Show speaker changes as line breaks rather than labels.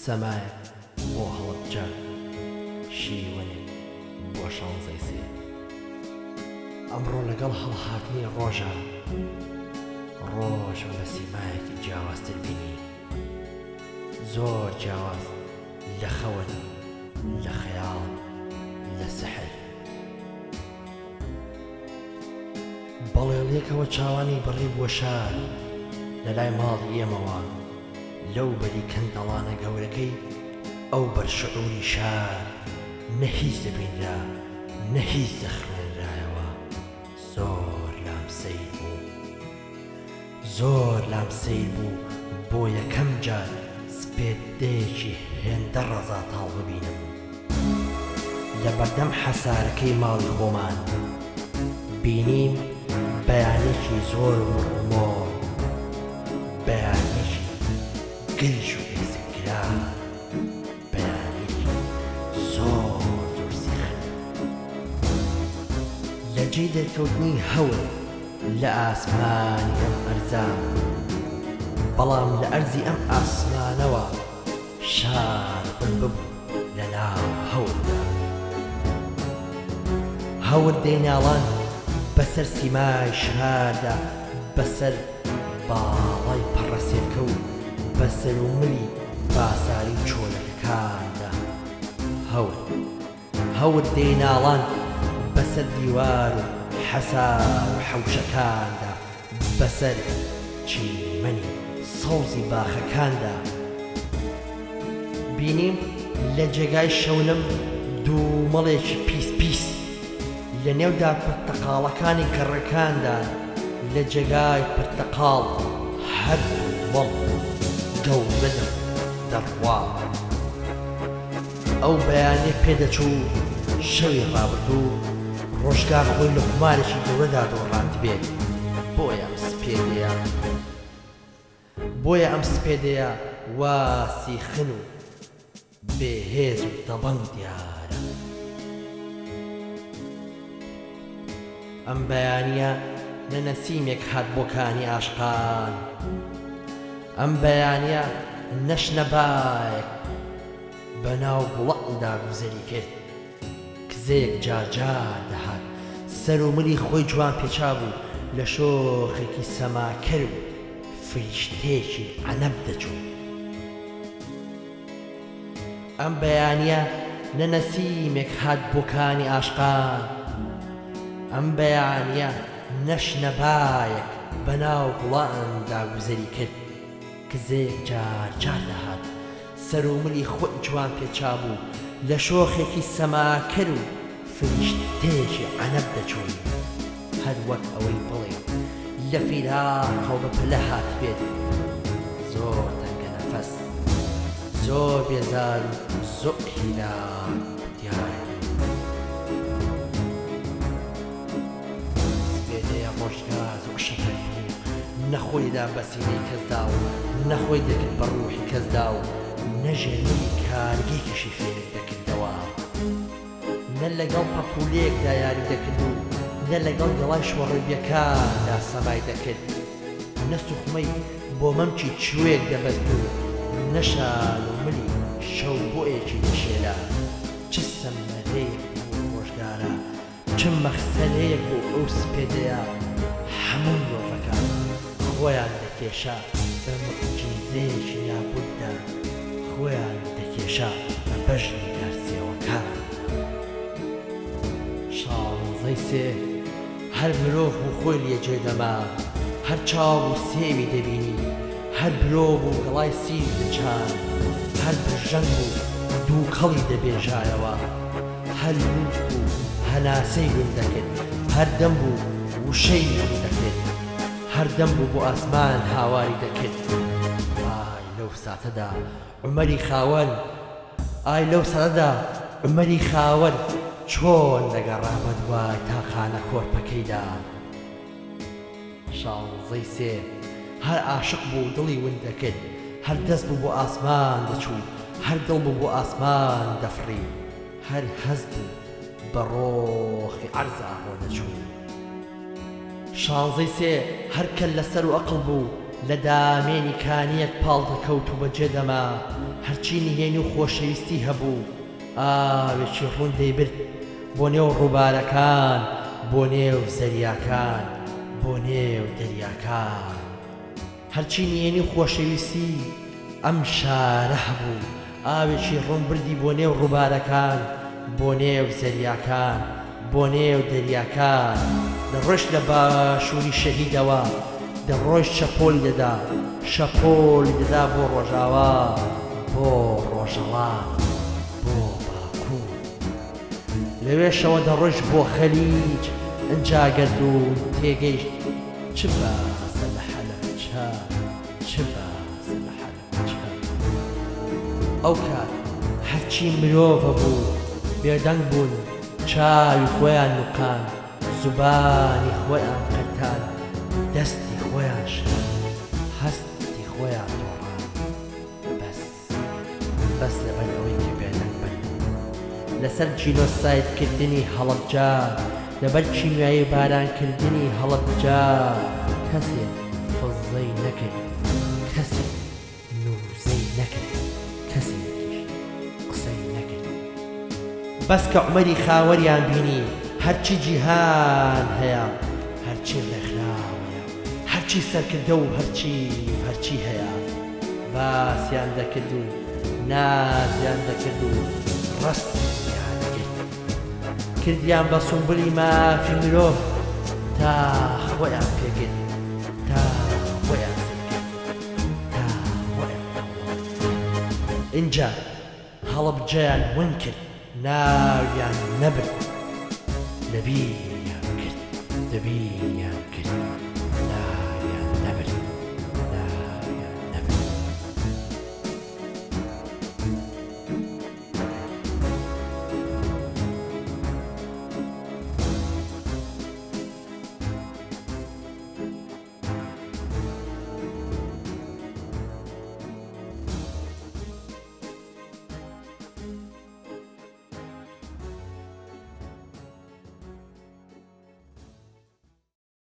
سەمایەک بۆ هەڵەبجە، شیوەنێک بۆ شانزەی سێ. ئەمڕۆ لەگەڵ هەڵهاتنی ڕۆژا، ڕۆژم بە سیمایەکی جیاوازتر بینی. زۆر جیاواز لە خەون، لە خەیاڵ، لە سحر. بەڵێڵیەکەوە چاوانی بڕیبووە شار، لە لای ماڵی ئێمەوە، لەو بەری کەندەڵانە گەورەکەی ئەو بەر شعوری شار، نە هیچ دەبینرا، نە هیچ دەخوێنرایەوە. زۆر لام سەیر بوو. زۆر لام سەیر بوو بۆ یەکەم جار سپێدەیەکی هێندە ڕەزاتاڵ ببینم. لە بەردەم حەسارەکەی ماڵی خۆمان بینیم بەیانێکی زۆر مڕومۆڕ، بەیانێکی گرژ و ئێسکگران، بەیانێکی زۆر زۆر سیخن. لە جێی دەرکەوتنی هەور لە ئاسمانی ئەم ئەرزە، بەڵام لە ئەرزی ئەم ئاسمانەوە شار ون ببوو لە ناو هەوردا. هەور دەیناڵاند بەسەر سیمای شاردا، بەسەر باڵای پەڕەسێلکە و بەسەر و ملی باساری چۆلەکەکاندا. هەور. هەور دەیناڵاند بەسەر دیوار و حەسار و حەوشەکاندا، بەسەر چیمەنی سەوزی باخەکاندا. بینیم لە جێگای شەونم دوومەڵێکی پیس پیس لە نێو دارپرتەقاڵەکانی گەڕەکاندا، لە جێگای پرتەقاڵ هەر دوومەڵ گەورە دەڕوا. ئەو بەیانیە پێدەچوو شەوی ڕابردوو ڕۆژگار خۆی لە قومارێکی گەورەدا دۆڕاندبێت، بۆیە ئەم سپێدەیە بۆیە ئەم سپێدەیە وا سیخن و بێ هێز و دەبەنگ دیارە. ئەم بەیانیە نە نەسیمێک هات بۆ کانی ئاشقان، ئەم بەیانیە نە شنەبایەک بە ناو گوڵەکدا گوزەری کرد. کزەیەک جار جار دەهات. سەر و ملی خۆی جوان پێچابوو، لە شۆخێکی سەماکەر و فریشتەیەکی عەنەب دەچوو. ئەم بەیانییە نە نەسیمێک هات بۆ کانی ئاشقان، ئەم بەیانییە نە شنەبایەک بە ناو گوڵاندا گوزەری کرد. کزەیەک جار جار دەهات. سەر و ملی خۆی جوان پێچابوو، لە شۆخێکی سەماکەر و فریشتەیەکی عەنەب دەچوو، هەر وەک ئەوەی بڵێی لە فیراقەوە بە پەلە هاتبێت، زۆر تەنگەنەفەس، زۆر بێزار و زۆر هیلاک دیار بوو. سپێدەیە ڕۆژگار زۆر شەتەک بوو، نە خۆی دەدا بە سینەی کەسدا و نە خۆی دەکرد بە ڕووحی کەسدا و نە ژێرملی کارگێکیشی فێنک دەکردەوە. نە لەگەڵ پەپوولەیەکدا یاری دەکرد و نە لەگەڵ گەڵای شۆڕەبییەکاندا سەمای دەکرد. نە سوخمەی بۆ مەمکی چرۆیەک دەبەست و نە شان و ملی شەوبۆیەکی دەشێلا. چ سەمەرەیەک بوو ڕۆژگارە! چ مەخسەرەیەک بۆ ئەو سپێدەیە هەموو مرۆڤەکان خۆیان دەکێشا بە موعجیزەیەکی نابوددا خۆیان دەکێشا بە بەژنی دارسێوەکان. شانزەی سێ هەر مرۆڤ بوو خۆی لێ جێ دەما، هەر چاو بوو سێوی دەبینی، هەر برۆ بوو گەڵای سیری دەچاند، هەر برژەنگ بوو دووکەڵی دەبێژایەوە. هەر لووت بوو هەناسەی ون دەکرد، هەر دەم بوو وشەی ون دەکرد، هەر دەم بوو بۆ ئاسمان هاواری دەکرد. ئای لەو ساتەدا عومەری خاوەن، ئای لەو ساتەدا عومەری خاوەن چۆن دەگەڕا بەدوای تاقانە کۆرپەکەیدا. شانزەی سێ هەر عاشق بوو دڵی ون دەکرد، هەر دەست بوو بۆ ئاسمان دەچوو، هەر دڵ بوو بۆ ئاسمان دەفڕی، هەر هەست بوو بە ڕۆخی عەرزا ڕۆ دەچوو. شانزەی سێ هەر کەللەسەر و ئەقڵ بوو، لە دامێنی کانییەک پاڵ دەکەوت و بەجێ دەما، هەرچی نهێنی و خۆشەویستی هەبوو، ئاوێکی ڕوون دەیبرد بۆ نێو ڕووبارەکان، بۆ نێو زەریاکان، بۆ نێو دەریاکان. هەرچی نهێنی و خۆشەویستی ئەم شارە هەبوو، ئاوێکی ڕوون بردی بۆ نێو ڕووبارەکان، بۆ نێو زەریاکان، بۆ نێو دەریاکان. دەڕۆیشت لە باشووری شەهیدەوە، دەڕۆیشت شەپۆلی دەدا، شەپۆلی دەدا بۆ ڕۆژاوا، بۆ ڕۆژهەڵات، بۆ باکوور. لەوێشەوە دەڕۆیشت بۆ خەلیج، ئنجا گەردوون تێگەیشت چ باسە لە حەلەبچە، چ باسە لە حەلەبچە. ئەوکات هەرچی مرۆڤ بوو بێدەنگ بوون، چاوی خۆیان نوقاند، زوبانی خۆیان قرتاند، دەستی خۆیان شکاند، هەستی خۆیان دۆڕاند. بەس. بەس لەبەر ئەوەی کە بێدەنگ بن لەسەر جینۆساید کردنی هەڵەبجە، لەبەر کیمیایی باران کردنی هەڵەبجە کەسێ فززەی نەکرد، کەسێ نوزەی نەکرد، کەسێکیش قسەی نەکرد. بەس کە عومەری خاوەریان بینی هەرچی جیهان هەیە، هەرچی ڕێکخراوەیە، هەرچی سەرکردە و هەرچی و هەرچی هەیە باسیان دەکرد و نازیان دەکرد و ڕەسمیان کرد. کردیان بە سومبلی مافی مرۆڤ تا خۆیان پێ گرت، تا خۆیان زل کرد، تا خۆیان دەوڵەمەند کرد. ئینجا هەڵەبجەیان ون کرد، ناویان نەبرد، لەبیریان کرد، لەبیریان کرد.